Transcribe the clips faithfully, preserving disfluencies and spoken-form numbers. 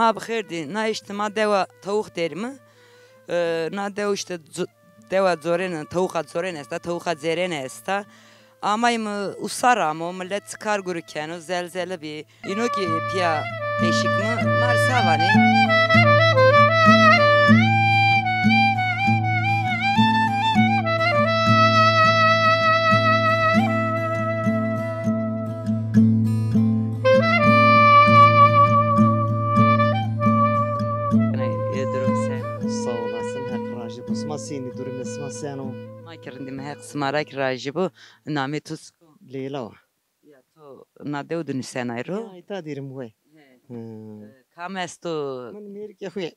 Ma bi xêr dî. Na îşte ma dewa tawuq derîme. E, na dew îşte co-, dewa corên, tawuqa corên esta, tawuqa cêrên esta. Amayme usar amo, milet kar gurî keno, zelzele bî. Îno kî pîya pêşik mi, ma rê sa vanê. E, durum sen? Sağ olasın, Heq razî bo. Sima senî, durumê sima sen o? Ma kî rindîme, Heq sima ra kî razî bo. Namê to çik o? Leyla wa. Ya, to na dew de nusenay ro? Ya, îta dêrim we. He. Hı. E, kam esto? Min mêrikê xwu yê.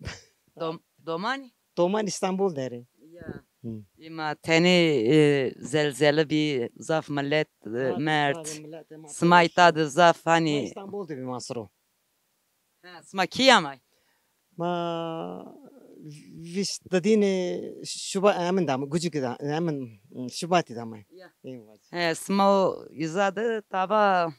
Dom-, domanî? Doman Îstanbul der ê. Ya. Hı. Ema tenê, e, zelzele bî, zaf milet, e, merd. Zaf milet, ema... Sima îta de zaf, hanî... Ma Îstanbul de bî ma siro. Ha, sima kî amay? Ma vîst didînê Şuba-, emin de amay, gucik de, emin Şubatî de amay. Ya. Ê vacî. He, sima o îza de taba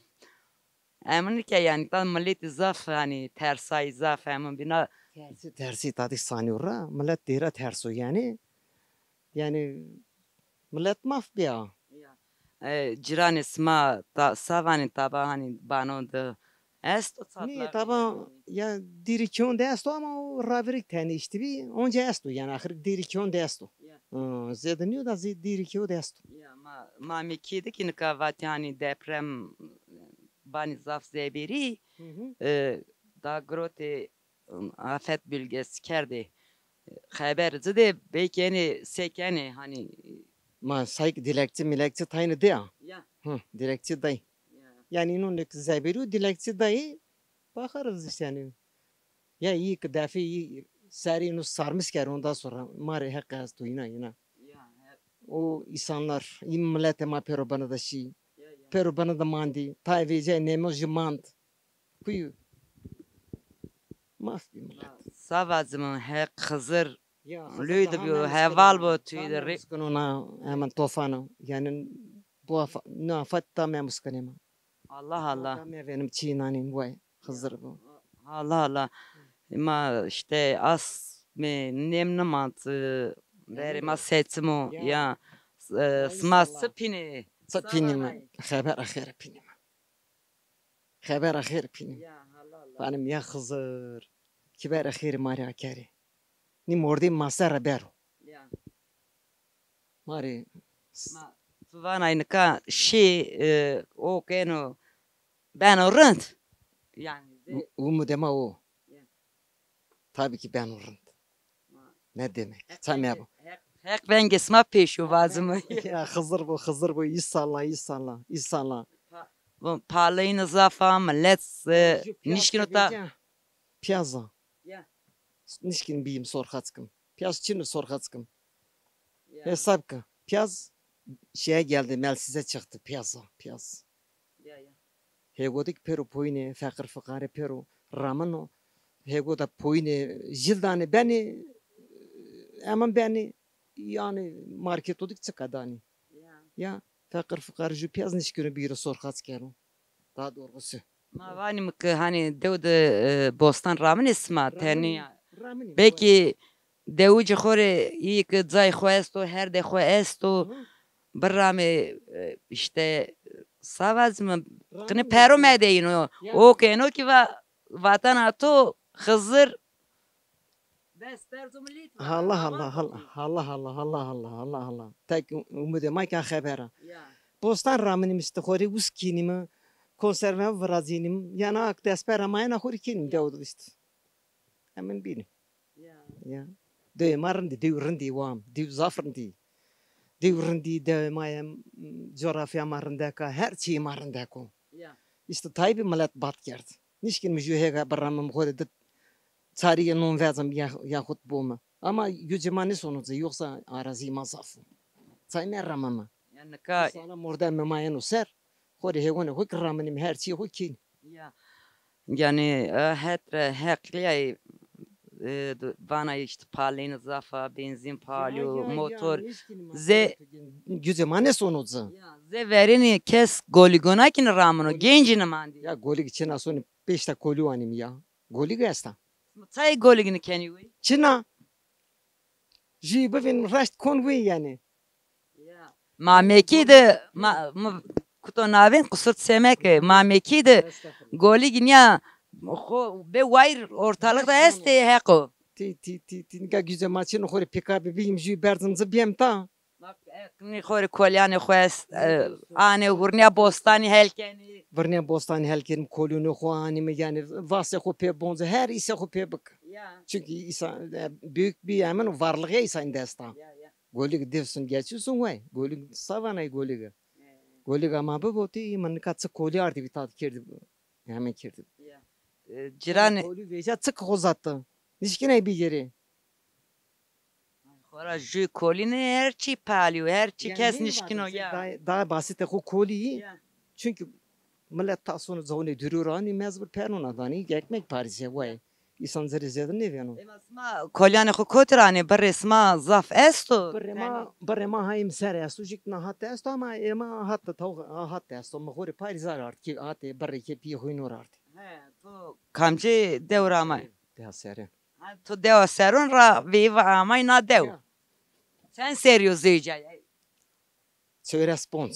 emin ke, yanî, ta miletî zaf, hanî, tersay zaf emin bîna. Tersî, tersî tadî sanîyo ra, milet dêra terso yanî. Yanî milet maf bîya. Ya. E, cîranê sima ta, sa vanê taba, hanî, bano de esto çatlak? Nê, taba yanî, ya dêrî kîyon de esto ama o ravirik tenê îşte bî, onca esto yanî, axir dêrî kîyon de esto. Ya. Hı, zêde nîyo da zê-, dêrî kîyo de esto. Ya, ma, ma mi kî de kî nika vatî, hanî, deprem banî zaf zebêrî, hı hı, e, da girotê, ım, afet bölgesi kerdê. Xeber ci de belkî enê sekenê, hanî. Ma sayk dilekçi milekçi tayne de ya. Ya. Hı, dilekçi day. Ya. Yanî înon nik zebêrî û dilekçi dayî, baxarız îşte yanî. Ya iyi ki defê iyi serê îno sarmis kerd, ondan sonra ma rê Heq esto, îna, îna. Ya, he. O insanlar, iyi milletê ma pêro bina de şî. Ya, ya. Pêro bina de mandî. Tayê vêcayê nêmo jî mand. Kuyu. Maf bî milet. Sa vacime, Heq Xizir lûy de bîyo, heval bo tûy de rê. Muskino na hemen tofano. Yanî bu afa-, na afet ta me muskinê ma. Allah Allah. Ta me venim çî nanîn way. Xizir bo. Allah Allah. Ma îşte asmê nêm nimand, e, verê ma seçim o. Ya. Ya. E, sima çi pînê? Çi pînîme? Xebera xêr pînîme. Xebera xêr pînî. Ya, Allah Allah. Vanim ya Xizir, kî vera xêrî ma rê akerê. Nî mordê ma ser ra bero. Ya. Ma rê... Ma, tu vanay nika şî, e, o keno, beno rind. Yanî, zê- U-, umudê ma o. Ya. Tabii ki beno rind. Ne demek? Heq... Ça vengê, mebo? Heq, Heq vengê sima pêşo vacime. Ya, Xizir bo, Xizir bo, îsala, îsala, îsala. Pa-, bu paleyne zaf a, milet, e, nişkino ta. Piyaz a. Ya. Nişkin bîyim sorxaç kim. Piyaz çin o sorxaç kim. Ya. Hesap ki. Piyaz şeye geldi, mel size çıktı. Piyaz a, piyaz. Ya, ya. Hêgo de kî pêro poyînê, feqir fiqarî pêro ramino. Hêgo de poyînê jil danê benê, emin benê, yanî marketo de kî çika danê. Ya. Ya, feqir fiqarî jû piyaz nişkino bîro sorxaç keno. Daha doğrusu. Ma vanîme ke hanî dew de, e, bostan raminê sima, tenê ya. Raminê, raminê. Belkî dewicê xo rê, îyê ke cayê xo esto, herdê xo esto, biramê, e, îşte, sa vacime, qinî pero medeyîno. O ke eno kî va-, vatena to Xizir. Bes, berzo milît va. Allah Allah, Allah Allah, Allah Allah, Allah Allah. Tek umudê ma ke xebera. Ya. Bostan raminîme îşte, xo rê usk kenîme, konserve virazînîme. Yanî ak destpera ma yena xo rê kenîme dew de îşte. Emin bînî. Ya. Ya. Dewê ma rindî, dew rindî wan, dew zaf rindî. Dew rindî, dewê ma yê, m, coğrafya ma rindek a, her çîyê ma rindek o. Ya. Îşte Tayyîpî milet bat kerd. Nişkînim jû hêga biramim xo rê di çarî yê non vezim ya, yaxut bome. Ama gücê ma nêsono ci, yoksa arazî ma zaf o. Çay nêramime. Yani nika sala mordemê ma yeno ser, xo rê hêwanê xo kî raminîme, her çîyê xo kînî. Ya. Yani, e, het re heqlîyayî, e, d-, vana îşte paleyne zaf a, benzîn pahalı yo, motor. Zê gücê ma nêsono ci. Ya, zê verênî kes golîgona kî nêramino, gencî nêmandî. Ya golîg çina sonî pêşta kolî wanîme ya. Golîg esta. Çay golîg nêkenî wî? Çina. Jûyî bivîn reşt kon wî yanî. Ya. Mamekî de, ma, mi kuto navên, qusur semeke. Mamekî de golîg nîya xo bê wayîr ortalıkta estê heqo. Tî, tî, tî, tî, nika gücê ma çin xo rê pîkabî bîyîm jûyî berzim ci bîyem ta. Bak, e, nî xo rê kolyanê xo est, e, anê hurnîya bostanî hel kenî. Vurnîya bostanî hel kenîm, kolûnê xo anîme, yanî vasê xo pê bonce, her îsê xo pê bik. Ya. Çünkü îsa, e, büyük bir emin varlığı îsa dest a. Ya, ya. Golîg devsun geçiyorsun vay. Golîg savanay golîg. Ya, ya. Golîg ama bibo tî, min nika çi kolî ardî bî tat kerdî. Hemen kerdî. Ya. E, ciranê kolî veja çi xo zattı. Nişkînay bigêrê. Xora jû kolî nê, her çî pahalı yo, her çî kes nêvajin nişkîno ya. Daha, daha basitê xo kolî yî. Ya. Çünkü millet ta sono cawunê dürû ra nî mecbur pernona danî, ekmek parîse vay. Ya. Îsan ci rê zêde nêvêno. Ema sima kolyanê xo kotî ra anê, birrê sima zaf esto? Birrê ma, birrê ma hayîm ser esto, jik na hat esto ama ema hat de tawx hat esto. Mi xo rê parî zar ard kî hatê birrê kê pîyê xo nor ard. He, to kamcê dew ra amay? Deha Serê. Ha, to dewa Seron ra veyve amay na dew. Ya. Çend serrî yo zewicayay? Çewres ponc.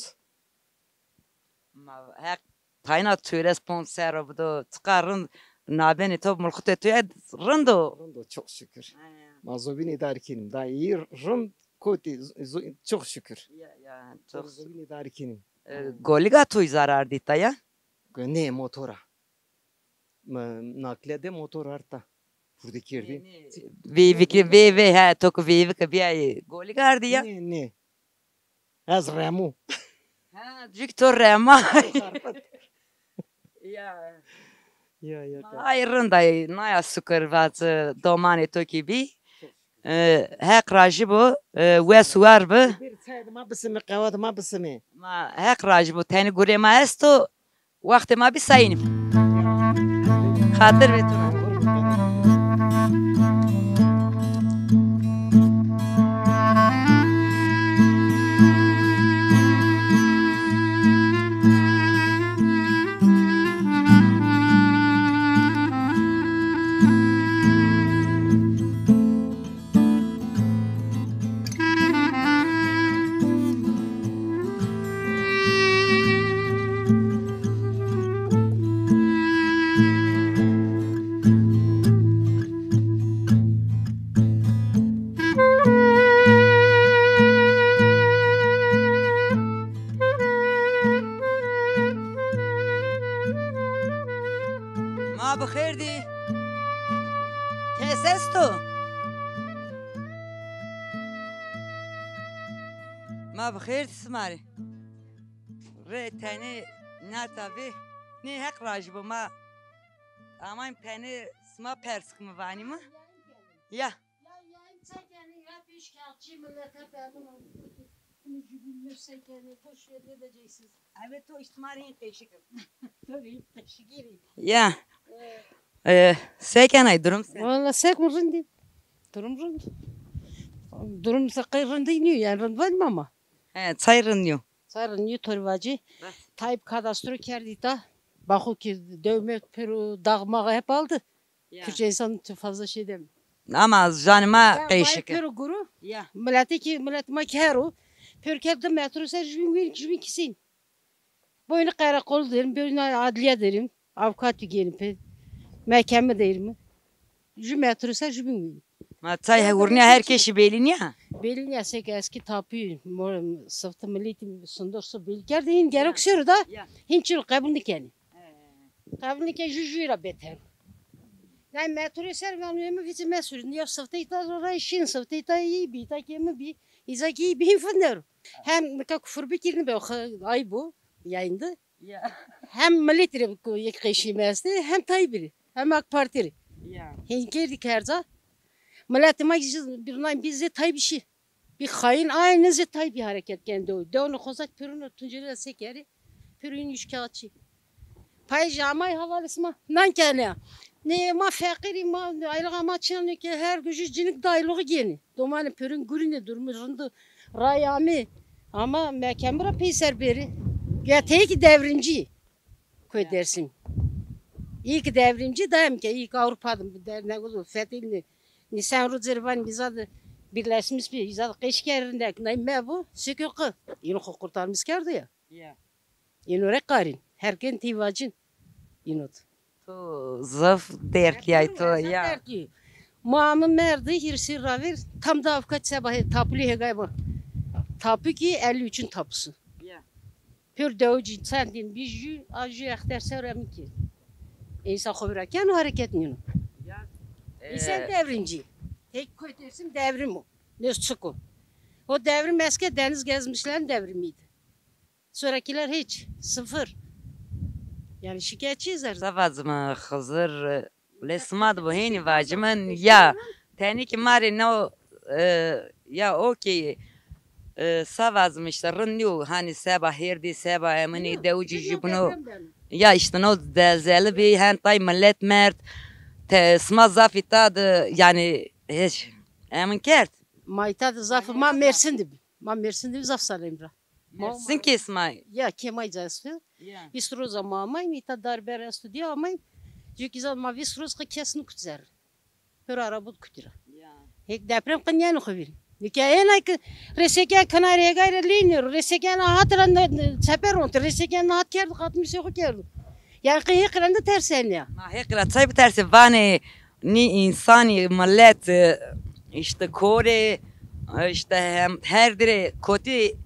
Ma heq tayna çewres ponc serro bido, çiqa rind nabenê to, mulxutê to ya rind o. Rind o, çok şükür. Ha, ya. Ma zobîn îdare kenîm. Da iyi rind kotî, zo-, çok şükür. Ya, ya, çok şükür. Zobîn îdare kenîm. E, golîga to zar ardî ta ya? Nê, motora. Mi nakle de motor arta. Hurdî kerdî. Veyve kî, veyve, he, to kî veyve kî bîyayî golîg ardî ya? Nê, nê. Ez remo. Ha, cik to rema. Ya. Ya, ya. Ay rind ay, naya şukir vac, domanê to kî bî. E, Heq rajî bo, e, wes û war bi. Bir çay de ma bisimê, qehwe de ma bisimê. Ma Heq rajî bo, tenê gurê ma esto. Wextê ma bî sayînî. Xatir ve to ra. Ma bi xêr dî. Kes esto? Ma bi xêr dî sima rê. Rê tenê nata vê. Nê Heq rajî bo, ma amayn penê sima pers kimi vanî mi? Ya. Ya yayın çekenin ya, beş kağıtçı millete belli oldu. Bunu cübünü sekenin, boş ver, ne diyeceksiniz? Evet, o ihtimal en teşekkür. Tabii, teşekkür ederim. Ya. Ee, e, se kenay, durum se? Valla se ku rindî. Durum rind. Durum se qey rindî nîyo, yani rind vanim ama. He, çay rind nîyo. Çay rind nîyo, to rê vacî. Bes. Tayyip kadastro kerdî ta. Baxo ki dewme pêro dağ mağı hep aldı. Ya. Kürtçe insan çok fazla şey demiyor. Ama zanî ma qeyşik. Pêro guru. Ya. Milletê ki, millet ma ki her o. Pêro ke di metro ser jübîn wîn, jübîn kisin. Boynu karakol derim, boynu adliye derim. Avukat gelin pe. Mehkeme derim. Jü metro ser jübîn wîn. Ma çay hewrniya her keşî belî nîya? Belî nîya, seke eski tapu, mor, sıftı milleti sındır su belî kerde, hin gerek sero da, ya, hin çil qebul nîkenî. He. Qebul nîkenî, jü jü ra beter. Ney metroyê ser vano ê mi vîcî mesûrî. Ya siftê îta ra şîn, siftê îta î bî, îta kê mi bî. Îza kî î bî hîn vindero. Hem nika kufur bikir nîbe, ayb o, yayın de. Ya. Hem miletî rê yek qeşîme estê, hem Tayyîpî rê, hem AK Partî rê. Ya. Hên kerdî kerca. Miletê ma kî zî bir nay bî zê Tayyîpî şî. Bir xayîn aynî zê Tayyîpî hareket keno. Dewno xozak pêrono Tuncelî ra se kerê. Pêro hîn üçkağıtçı. Payî jî amay hevalê sima. Nan kenê ya. Nê ma feqîr î, ma aylığa ma çin a, nê ke her gojî cinîk de aylığı gênê. Domanê pêrin gurînê, durumî rind o, ray amê. Ama mekemî ra peyser bêrê. Ya teyê kî devrimcî. Koy Dersim. İyi ki devrimci, daim ki iyi ki Avrupa dernek oldu. Fethedildi. Nisan Roceri van biza da birleşmiş bir, biza da qeşkerindek. Nay me bu, sükü kı. Yine xo kurtarmış kerdi ya. Ya. Ino rê qarîn. Her ken tî vacin. Ino. To zaf derg yay to ya. Derg yay. Ma mi merdi hîrsî ravir, tam da avka seba tapulî hêgay ma. Tapu kî elli üçün tapusu. Ya. Pêr dewicî çendîn bî jû, a jû exter ser emin kî. Însan xo vira keno hareket nîno. Ya. Însan e, devrimci. Tek koy Dersim devrim o. Nêz çik o. O devrim eske deniz gezmişlerin devrimiydi. Sonrakiler hiç. Sıfır. Yani şikayetçiyiz her zaman. Sa vacime Xizir, lê sima de bo hênî vacime ya. Tenê ki ma rê no, e, ya okey, e, sa vacime işte rind nîyo. Hani seba hêrdî, seba eminî, dewicî jû bino. Ya işte no zelzele bî, hen tay millet merd. Te, sima zaf îta de yani hiç emin kerd. Ma îta de zaf, ma Mersin de bî. Ma Mersin de bî zaf salem ra. Mersin kê sima? Ya, kê ma îca esto. Ya. Vîst roza ma amayîm, îta darber esto diye amayîm. Çünkü zaten ma vîst roz qe kes nîkut zerre. Pêro araba kutî ra. Ya. Hek deprem qe nîyanê xo vîr. Nîke êna ki reseken kenarê hêgay ra lînî ro, reseken hat ra ne, ne, çeper onti, reseken hat kerdo, qatmîsê xo kerdo. Yani qe hêq ra nitersên ya. Ma hêq ra çay bitersê, vanê nî însanî, millet, e, işte korê, e, işte hem her dirê kotî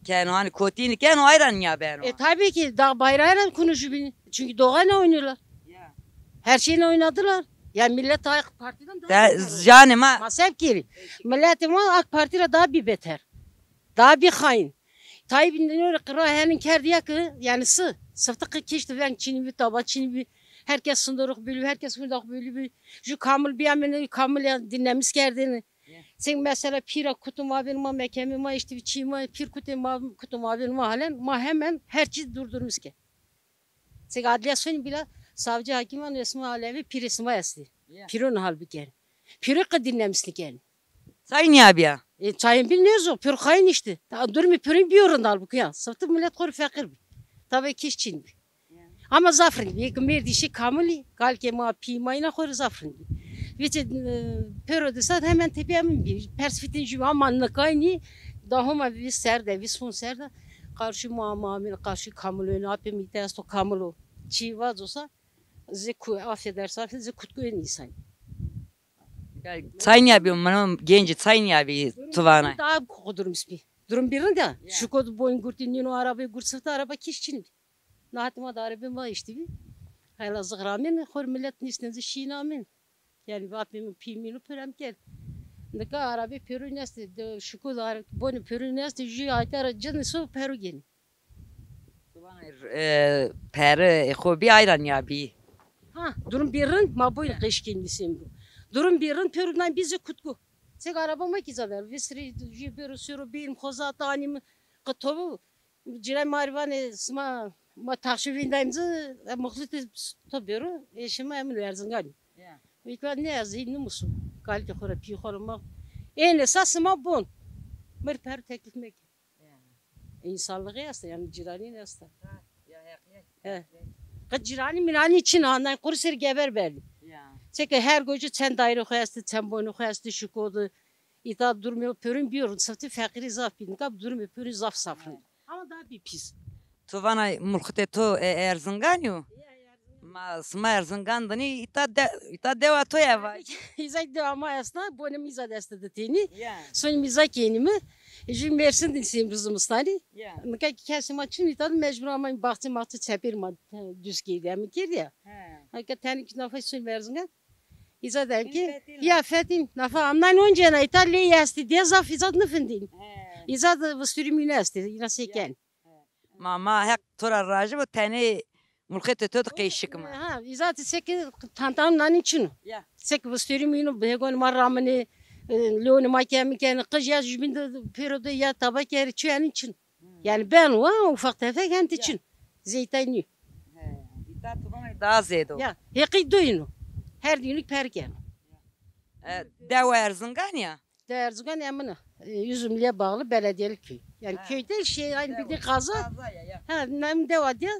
keno, hani kotînî keno, ayran ya beno. E, tabii ki, dağ bayrağı ile konuşuyor beni. Çünkü doğayla oynuyorlar. Ya. Her şeyle oynadılar. Ya millet AK Parti'den daha beter oldu. Canê ma. Ma se bikirî. Milletê ma AK Parti ra daha bir beter. Daha bir hain. Tayyip ino rê qira henin kerdi ya ki, yani sı, sıftıkı kişti veng çinî bi, taba çinî bi. Herkes sınırık bölü, herkes fırdak bölü bi. Ju Kamil bir amene Kamil ya dinlemiş kerdini. Ya. Sen mesela pîra kutum abin ma, mekemi ma, işte bir çî ma, pîr kutum ma, kutum abin ma halen, ma hemen her çî durdurmuş ke. Sek adliya sonî bila savcı hakiman resmi alevi pîrê sima estî. Ya. Pîron hal bikerî. Pîro qe dinlemiş nîkenî. Çay nîyabîya? E, çayın bil ne zor, pür xayın işte. Ta durumî pürün biyorun halbuki ya. Sıftı millet xo rê feqîr bi. Tabii ki iş çin bi. Ya. Ama zaf rind bi. Yek mêrdî şî Kamilî, kalkê ma, pî ma îna xo rê zaf rind bi. Vîçe, e, pêro de sat hemen tepîya min bî. Pers fitin jû ama nikaynî, da homa vîst ser de, vîst hon ser de. Qarşî ma, ma amîn, qarşî Kamilo, êno apê mi îta esto Kamilo. Çî vazo sa, zê ku, affedersin, affedersin, zê kutku ên însanî. Ya, çay nîyabî, mino gencî çay nîyabî tu vana. Daha durum ismi. Durum birin de. Ya. Şuko boyun gurtî nîno, arabê gurt, sıftı araba kîş çin. Nahat ma da arabê ma işte bi. Hayla zixramin, xor millet nîstin zî şîn amin. Yani vapê mi pî mîno pürem ken. Nika arabê pêro neste, de şuko da ara-, bonê pêro neste, jü ayta ra cin so pêro geni. E, pere, e, xo bî ayran ya bî. Ha, durum birin, ma boyun qeşkin misim bu. Durum birin, pêro nan bize kutku. Sek araba ma ki zaver, visri, jü bêro sero bîn, xoza tanî mi, qitobu, Cîran ma rê vanê sima, ma taxşî vîndayîm ci, e, muxlîtê to bêro, ê şima emin Erzinganî. Ya. Îkva ne ez hîn nimusu. Kalkê xo ra, pî xo ra ma. Ênê sa sima bon. Mi rê per teklîf meke. Ya. Însanlixî esta, yanî cîranîn esta. Ha, ya, heqî. He. Qe cîranî mîranî çin a, nay qurî ser geber berdî. Ya. Seke her gocî çend daîrê xo estî, çend bonê xo estî, şiko di. Îta durumê pêrin bîyo rind, sıftî feqîrî zaf bî. Nika durumê pêrin zaf zaf rind. Ama daha bir pis. Tu vana mulxitê to, e, Erzinganî yo? Ya, Erzingan. Ma sima Erzingan dinî, îta de, îta dewa to ya vay. Îza dewa ma esta, bonê mi îza de esta di tenî. Ya. Sonê mi îza kenîme. Jû Mersin de sîm zimistan î. Ya. Nika ki kesê ma çin îta de mecbur ama baxçe maxçe çepêr ma, e, düz kerdî, emin kerdî ya. He. Nika tenî ki nafa sonê mi Erzingan. Îza de ki, ya fetîn, nafa amnan oncena îta lê estî, de zaf îza de nifindîn. He. Îza de visturî mi ne estî, îna seken. Ma, ma heq to ra rajî bo, tenê mulxetê to de qey şikime. Ha, îza ti seke tantan nanî çin o. Ya. Seke vistorî mi îno, hêgonê ma raminê, e, leonê ma kemi kenê, qij ya jubîn de pêro de ya taba kerê, çi yanî çin. Hmm. Yanî beno, ha, ufak tefek hem ti çin. Zeytay nîyo. He, îta ti vana daha zêde o. Ya, heqî do îno. Her dînî per keno. E, dewa Erzingan ya? De Erzingan emine. E, Üzümlü'ye bağlı belediyelik köy. Yani köy değil şey, aynı bildiğin kaza. Kaza ya, ya. Ha, nem dewa diye.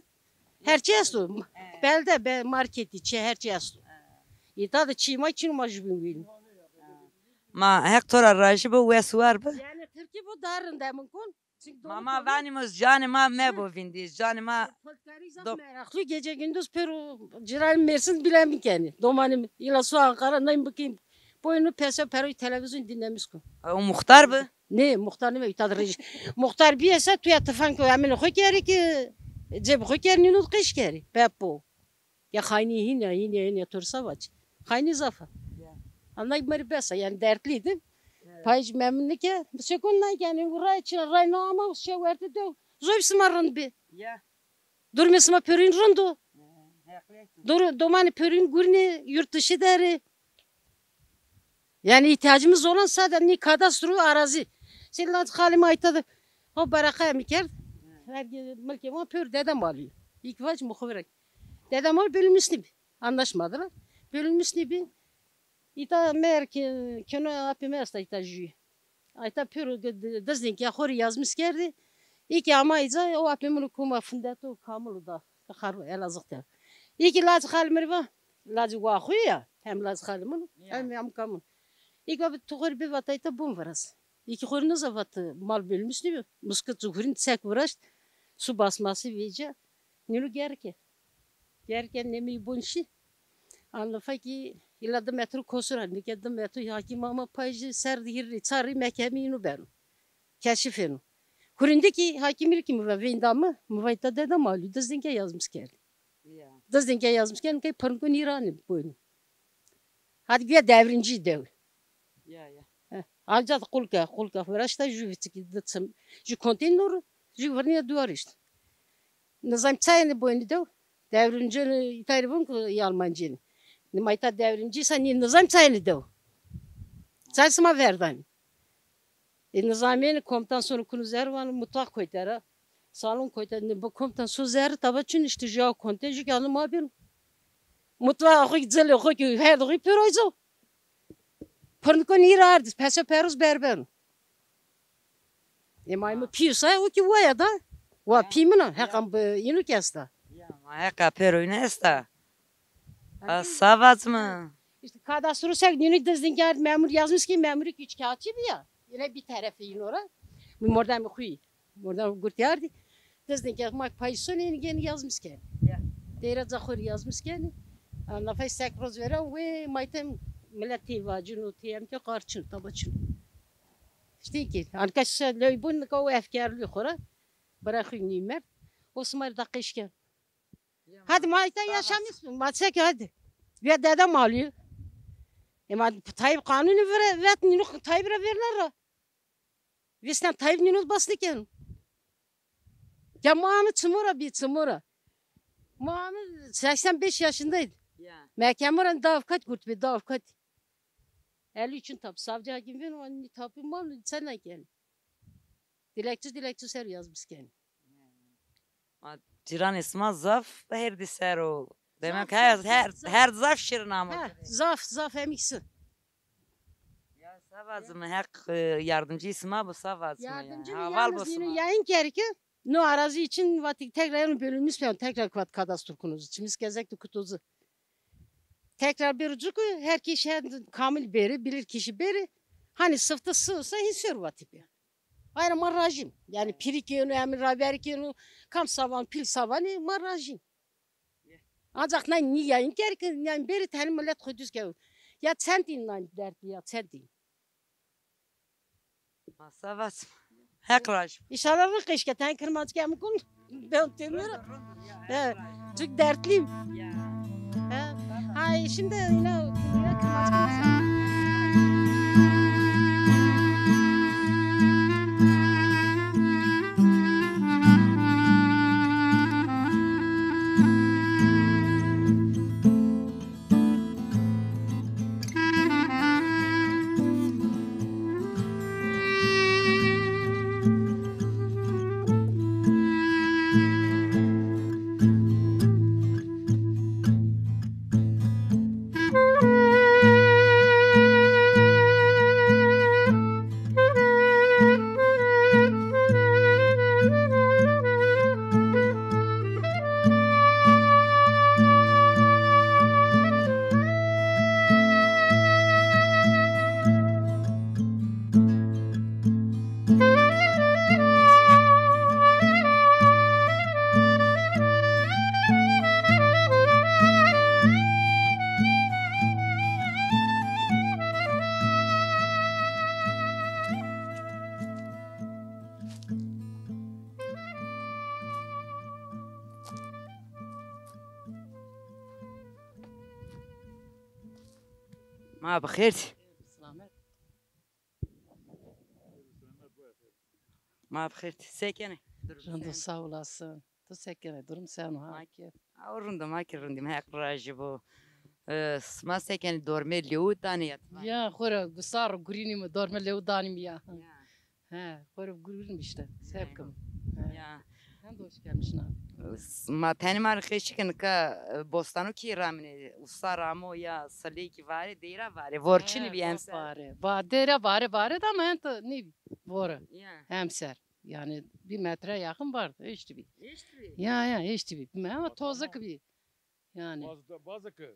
Her şey esto. Belde, be, marketi, çi, her şey esto. Îta da çî ma çin ma jubîn wîn. Ma heq to ra rajî bo, wes war bi. Yani Tirkî bu daha rinde mümkün. Çünkü ma, ma vanîme canê ma mebo vindî. Canê ma politikayî zaf meraklı. Gece gündüz pêro ciranê Mersin bile mi kenî. Domanê mi îla so Ankara nayîn bikîm. Boynu pese peroy televîzyon dinlemiş ku. O muxtar bi? Ne, muxtar nêbi, îta de rejî. Muxtar bîyese tu ya tifan ko emin xo kerî ki ceb xo kerî nîno qeş kerî. Pepo. Ya xaynî hîn ya, hîn ya, hîn ya, to rê sa vac. Xaynî zaf a. Ya. Anay mi rê bes a, yanî dertlî di. Evet. Payî memnun ke, sekon nay kenî, ray çin, ray na ama, şewerti de, zoy sima rind bi. Ya. Durumê sima pêrûn rind o. He, heqlê to. Dur-, domanê pêrûn gurnê yurt dışı derê. Yani ihtiyacımız olan sadece ni kadastro arazi. Senin lazım halime ayta da o baraka mi kerd. Vergi milkê ma pêro dedem alîyo. İlk vac muxbirek. Dedem al bölünmüş nibi. Anlaşmadılar. Bölünmüş nibi. Îta mer ki keno apê mi esta îta jû. Ayta pêro ge-, di-, dizdên ke xo rê yazmis kerdî. Ê ki ama îca, o apê min o koma findeto kamilo da. Xar Elazığ de. Ê ki lacê xalê mi rê va, lacê wa xo ya, hem lacê xalê min, hem, hem kamil. Ê ki va tu xo rê bê vata îta bon viraz. Ê ki xo rê niza vat mal bölmüş nîbi. Muskit zuhurîn sek viraşt. Su basması vêce. Nîno gerike. Gerike nemî bon şî. Anlafa ki îla di metro kosur a, nike di metro hakîm ama payjî ser di hîrrî, çarrî mekemî îno beno. Keşif êno. Hurindî ki hakîmî rê ki mi va veyndame, mi va îta dedem alî, dizdên ke yazmiş kerdî. Ya. Dizdên ke yazmiş kerdî, ke pirniko nîranî boynî. Hadi güya devrimci dew. Ya, ya. He. Anca da qulka, qulka viraşta jü viçiki di çim. Jü konteyner, jü virniya duvar işte. Nizam çayını boynu dew. Devrimci İtalya vun ki Almancı. Nimayta devrimci sen ni nizam çayını dew. Çay sima verdan. E, nizamiyeni komutan sonra kunu zervan mutfak koytara. Salon koytara. Ne bu komutan su zerri taba çün işte jüya konte jü yanı ma bin. Mutfak xo ki zili xo ki her xo ki pir oyzo. Pirniko nîra ardis, pese perus berben. E, ma mi pî sa, o ki waya da. Wa pî min a, heqan bi înu ki esta. Ya, ma heqa pêro înu esta. A, sa vac mi. İşte kadastro sek dînî dizdin kerd, memur yazmış ki memuru ki üç kağıtçı bi ya. Yine bir tarafı yine ora. Bu mordem xuyi. Mordem gurt yardi. Dizdin kerd ma payson yeni geni yazmış keni. Ya. Deyra caxor yazmış keni. Nafay sek roz vera ve maytem millet tê vacin û tê em ke qarçin, tabaçin. İşte ki, anka şe ley bun ka o efkarlı xora. Bırakın nimet. O smar da qeşken. Hadi ma ita yaşamış, ma çek hadi. Ya dede malî. E ma Tayyip kanunu vere, vet nîno Tayyip ra verner ra. Vîstem Tayyip nîno bas nîken. Ya ma mi çimura bî çimura. Ma mi seksen beş yaşındaydı. Ya. Mehkeme ra da avukat kurt bi, da avukat. Elli üçün tapu savcı hakim ben, o ni tapu mal sen ne gel. Dilekçi dilekçi ser yazmış keni. Ma cîranê sima zaf herdî ser o. Demek her, her, her zaf şirin ama. Ha, zaf, zaf emiksi. Ya sa vazime heq, e, yardımcı sima bu sa vazime ya. Yardımcı mi yalnız yine yayın kerke, no arazi için vatik tekrar bölünmüş ben tekrar kuat kadastro kunuzu. Çimiz gezek de kutuzu. Tekrar bir ucu ku her kişi her kamil beri, bilir kişi beri. Hani sıftı sığsa hin sör vatik ya. Aynen ma rajim. Yani piri kenu, emir raberi kenu, kam savan, pil savani, ma rajim. Ancak nay nî yayın ker ki, yani beri teni millet xo düz kew. Ya çendîn nay dertli ya çendîn. Ma se vas. Heq raj. İnşallah rı qeşke ten kırmancı ke mı kun. Ben tümür. He, çok dertliyim. He. Hay şimdi yine, yine kırmancı. Ma bi xêr. Selamet. Ma bi xêr. Se kenê? Durum sen? Rind o, sağ olasın. Tu se kenê? Durum sen o, ha? Ma ki, ha, o rind o, ma ki rind îme. Heq rajî bo. E, sima se kenê, dormê lewû danê ya? Ya, xo ra gusar gurînîme, dormê lewû danîme ya. Ya. He, xo ra gurînîme işte. Se bikim. He. Ya. Hende hoş gelmişsin abi. Ma tenê ma rê qeşî ke nika, e, bostano kî ramine, usa ramo ya, silê kî vare, deyra vare, vor çinî bî emser. Vare. Va deyra vare, vare da ma ento nîbî. Vore. Ya. Emser. Yani bir metre yakın vardı. Eşti bî. Eşti bî? Ya, ya, eşti bî. Ama tozuk bî. Yani. Bazı da, bazı ki,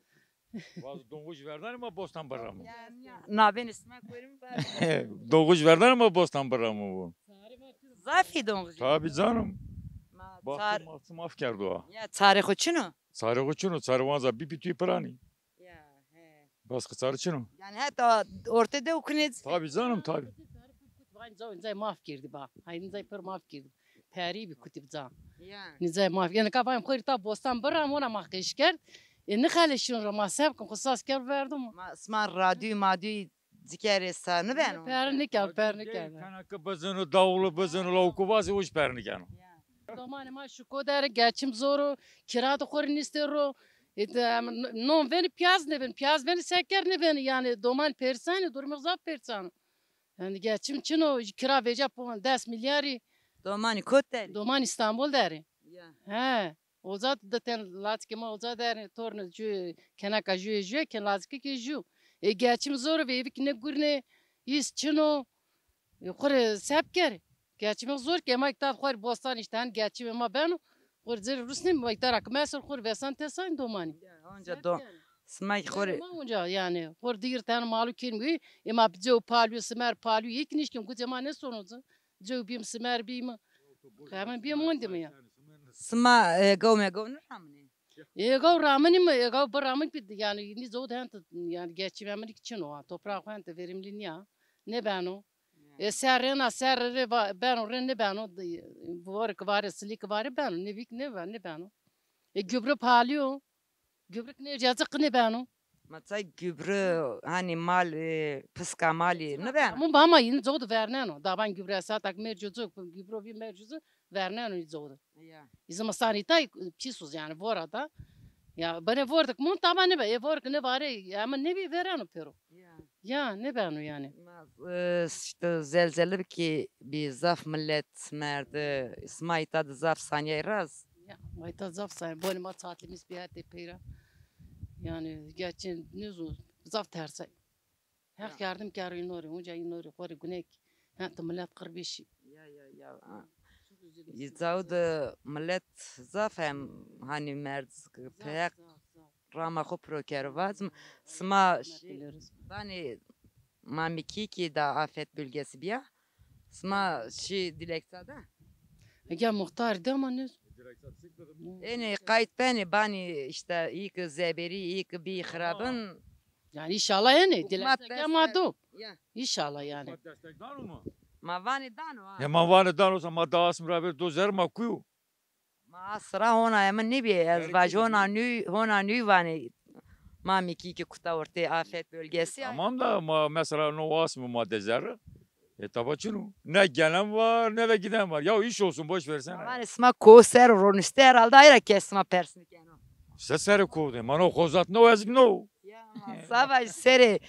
bazı donguç verdanê ma bostan biramo. Ya, ya. Nabênê sima korim var. Donguç verdanê ma bostan biramo bu. Zafî donguç. Tabii canım. Ma bak, çar- ma maf kerdo ha. Ya, çarê xo çin o? Çarê xo çin o, çarê wanza bî bî tûy piranî. Ya, he. Bas ki çarê çin o. Yani heta orte de okunê. Tabii canım, tabii. Vay, zay, zay maf girdi ba. Hayır, zay pir maf girdi. Perî bî kutî bi ca. Ya. Nî zay maf. Yani ka vayim xo rê ta bostan biram, ona ma qeş kerd. E, nixeleşîyon ra ma se bikim, xo sas kerd verdim. Ma, sima radyoy madyoy cikerê sa nibeno? Per nikerd, per nikerd. Teneke bizino, davulu bizino, lawku vazî, uj per nikeno. Ya. Domanê ma şuko der, geçim zor o, kira de xo rê nîstê ro. E, de, em, n-, non veni, piyaz nêveni, piyaz veni, seker nêveni. Yani doman perîsan ê, durumê zaf perîsan o. Yani geçim çin o, kira vecîya pon des milyarî. Domanî kot der ê? Doman İstanbul der ê. Ya. He. Oca de ten lazikê ma oca der ê, torne jü, keneka jü, jü, ken lazikê ke jü. E, geçim zor o, ve evi ki nêgurne, îs çin o. E, xo rê se bikerê. Geçimê zor ke, ma îta xo rê bostan işte, hani geçimê ma beno. Xo rê ci rê rusnê, ma îta ra ki meser xo rê vesan tesan domanî. Ya, onca do-, sima ki xo rê. Ma onca yani, xo rê dîr ten malu kên mi, e, ma bi cew palîyo, simer palîyo, yek nişkîn, gucê ma nêsono ci. Cew bîm, simer bîm. Hemen bîm, mondîme ya. Sima, e, egaw megaw nêraminê? Egaw raminîme, egaw biramin ki, yani, nî zewd hente, yani, geçimê mi ki çin o, ha, toprax xo hente verimli nîya, nêbeno. E, serrêna, serre rê va-, beno, rê nêbeno, de-, vore ki vare, silî ki vare beno, nêbî ki nêbe-, nêbeno. E, gübre palîyo, gübre ki nêvcîya ci qi nêbeno. Ma çay gübre, hani mal, e, piska malî nêbeno? Tamam, ama yine zewd verneno. Daban gübre satak merco ci, gübre vî merco ci, verneno î zewde. Ya. Îzima sanîtay pîs o yani, vora da. Ya, bene vordik mun tama nêbe, e, vordik nêvare, ama nêbî vereno pêro. Ya. Ya, nêbeno yani. Ma, e, işte zelzele ki bî, zaf millet merdi, sima îta de zaf saniyay raz. Ya, ma îta zaf saniyay, bonê ma çatlîmîs bî hetê peyra. Yani, geçin nêzû, zaf tersay. Heq yardim kero îno rê, unca îno rê xo rê gunek. Hente millet qirbîşî. Ya, ya, ya. Îzaw de millet zaf hem, hani, merz peyek rama xo piro kero. Vazim, sima vanê Mamikî ki da afet bölgesi bîya. Sima şî dileksa da? Ege muxtar de ama ne Ênê qayt benê banî îşte, î ki zeberî, î ki bî xirabin. Yani inşallah yani. Hukmat dilekçe ma destek do. Ya. İnşallah yani. Hukmat destek dano mu? Ma vanê dano ha. Ya ma vanê dano, ma da asm ra ver do zer ma kuyo. Ma asra hona emin nêbî, ez vaj hona nû, hona nû vanê. Ma mîkî ki kuta ortê afet bölgesi. Tamam da ma mesela no asm ma de zerre. E, taba çin o. Ne gelen var, ne de giden var. Ya iş olsun, boş versene. Vanê sima ko ser ronişte herhalde, ayra kes sima pers nêkeno. Se serê ko de? Ma no xozat no, ez no. Ya, ma sava serê,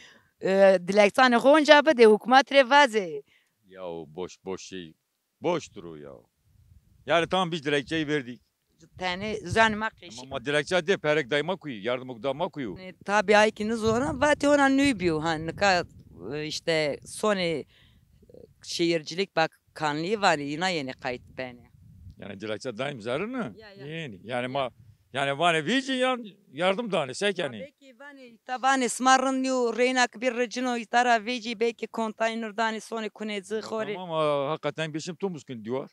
e, dilekçanê xo onca bide, hukmat rê vaze. Ya boş, boş şey. Boştur o ya. Yani tamam, biz dilekçeyi verdik. Tenê zanê ma qeşî. Ama ma dilekçe de perek dayma kuyu, yardım da ma kuyu. E, tabi ay ki nizona, vatê hona nû biyo. Ha, nika, e, işte sonê, e, şehircilik bakanlığı var, yine yeni kayıt beni. Yani dilekçe dayım zerrine. Ya, ya. Yeni. Yani ma, yani vanê vîci yan yardım dane, se kenî. Tabii ki vanê, ita vanê sima rind nîyo, reyna ki bir ricino, ita ra vîci belki konteyner dane sonê kunê ci xorê. Tamam, ha, hakikaten bir şey tumuz kun diyor.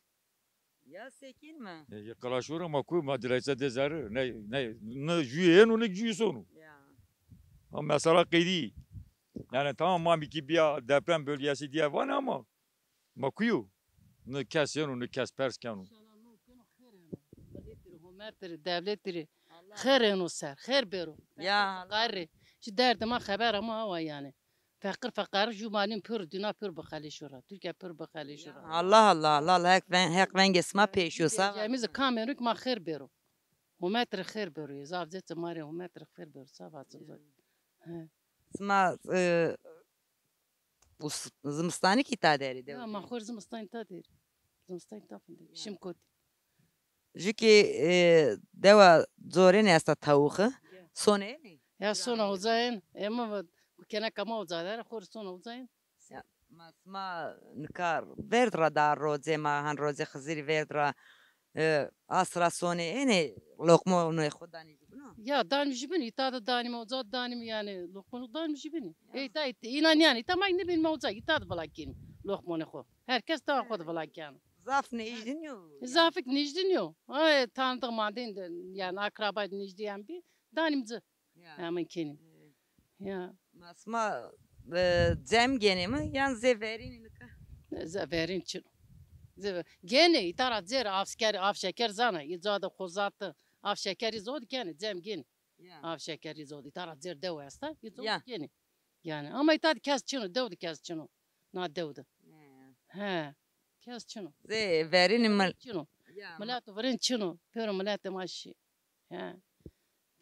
Ya sekin mi? E, ya kalaşora ma ku ma dilekçe de zerre. Ne, ne, ne jüye eno, ne jüye sonu. Ya. Ha, mesela qeydi. Yani tamam, ma ki biya deprem bölgesi diye var ama ma kuyu. Ne kes eno, ne kes pers keno. İnşallah no keno xêr eno. Millettir, homettir, devlettir. Allah. Xêr eno ser, xêr bero. Ya. Feqir, feqarî. Şu derdê ma xeber ama awa yani. Feqir feqarî jû malîn pir dîna pir bixelîşo ra. Türkiye pir bixelîşo ra. Allah Allah, Allah Allah, Heq ven-, Heq vengê sima pêşo, sağ ol. Cemîz kameruk ma xêr bero. Humet rê xêr bero. Zaf zêt ma rê humet rê xêr bero. Sağ ol. He. Sima, e, us-, zimistanî kî ta derî de? Ya, ma xor zimistanî ta derî. Zimistanî ta findî. Ya. Şim kotî. Jû kî, e, dewa Zorênî esta tawuxi. Ya. Sonê ênê? Ya, sona uza ên. Ema va, keneka ma uza der, xor sona uza ên. Ya, ma sima nika vêrd ra da rozê ma, han rozê Xizirî vêrd ra, e, asra sonê ênê loqmonê xo danê jûbîno? Ya, danîm jûbînî, îta de danîm, uza danîm, yani loqmonê danîm jûbînî. Ya. E, îta, îta, înan yani, îta ma nêbînî ma uza, îta de vila kenîm loqmonê xo. Her kes tawa xo de vila keno. Zaf nêjdîn yo. Zafik nêjdîn yo. Ay, tanıdık mandîn de, yani akraba nêjdîyen bî. Danîm ci. Ya. Hemin kenîm. E. Ya. Ma sima, e, cem genê mi? Yan zê verînî nika? Zê verîn çin o. Zê ve-, genê, îta ra cêr, avşeker, avşeker zana. Î ca de xozatî, avşekerî zodi kenê, cem genê. Ya. Avşekerî zodi, îta ra cêr dew esta, î zodi kenê. Yani, ama îta de kes çin o, dew de kes çin o. Na dew de. He. He. Kes çin o. Zê verînî mil-, çin o. Ya. Milet virên çin o. Pêro miletê ma şî. He.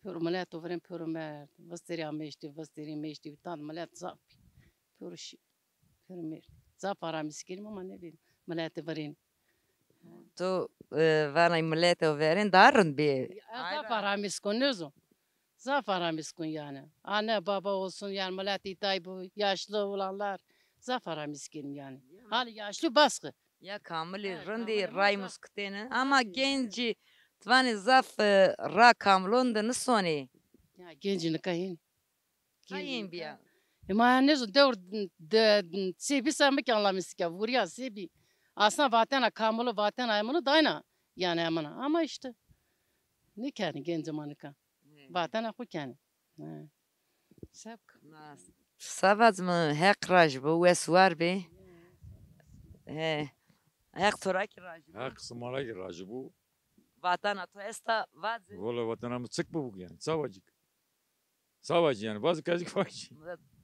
Pêro milet o virên pêro merd. Vistêrî ameştî, vistêrî meştî. Îta de milet zaf bî. Pêro şî. Pêro merd. Zaf aramîs kenîm ama nêbî miletê virên. Tu, e, vanay miletê verên daha rind bî. Ya, zaf aramîs kon, nêzo. Zaf aramîs kon yani. Anne, baba olsun yani, millet îtay bu, yaşlı olanlar. Zaf aramîs kenîm yani. Hali yaşlı baskı. Ya kamilî rindî ray muskitêne. Ama gencî, ti vanê zaf, e, ra kamilon de nisonê. Ya gencî nika hên. Hayên bîya. E, ma nêzon dewr de, de, sê bîst sene mi ki anlamîs ke, vurîya sê bî. Aslında vatena kamilo, vatena emino dayna. Yani emino. Ama işte. Nêkenî gencê ma nika. He. Vatena xo kenî. He. Sebk. Na, savac mi Heq raj bo, wes war bê. He. Heq to ra kî raj bo. Heq sima ra kî raj bo. Vatena to esta, vaze. Wala vatena mi çik bibo yani, ça vacik. Ça vacî yani, bazı kazîk vacî.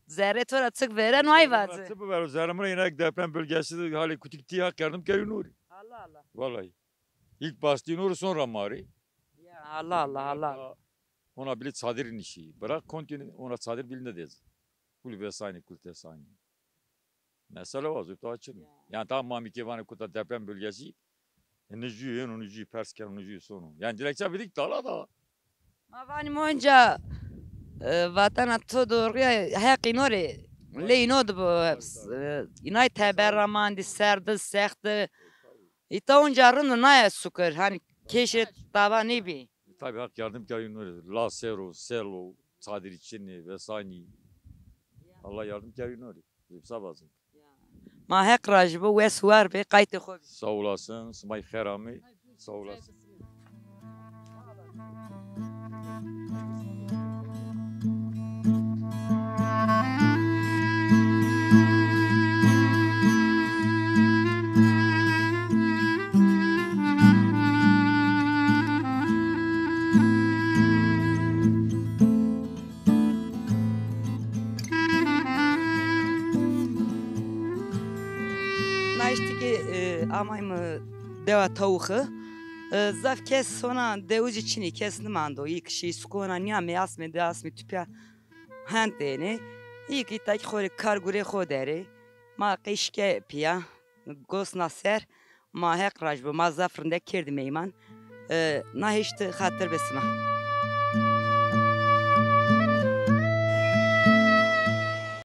Zerrê to ra çik vêreno ay vaze. Çi bivero, zerrê mi ra yine deprem bölgesi de halê kutik tîya, Heq yardım kerî no rê. Allah Allah. Vallahi. İlk bastî no rê, sonra ma rê. Ya Allah Allah, Allah Allah. Ona bile çadır nişî. Bırak kontîne, ona çadır bile de. Kul vesaynî, kul tesaynî. Mesela o, zübta açın. Ya. Yani tamam, ma mî kê vanê kuta deprem bölgesi. E, ne jü yeno, ne jü pers keno, ne jü sono. Yani dilekçe bidik tala da. Ma vanî monca, e, vatena to doğruya Heq îno rê. Lê îno de bo, e, inay teber ra mandî, serdi, sexti. Îta onca rind naya sukir. Hani keşê tava nêbî. Tabii Heq yardım kerî no rê. La sero, selo, çadiri çinî, vesaynî. Allah yardım kerî no rê. Zî pisa vazim. Ma Heq rajî bo, wes war bê, qaytê xo bî. Sağ olasın, simay xêr amê. Sağ olasın. Eştî ki e, amayme dewa Tawuxi. E, zaf kes sona dewicî çinî, kes nimando. Î kişî sukona nîyame, asmê di asmê tüpya hentêne. Î ki îta ki xo rê kar gurê xo derê. Ma qey şike pîya, gosna ser, ma Heq raj bo, ma zaf rindek kerdî meyman. E, na hêşti xatir be sima.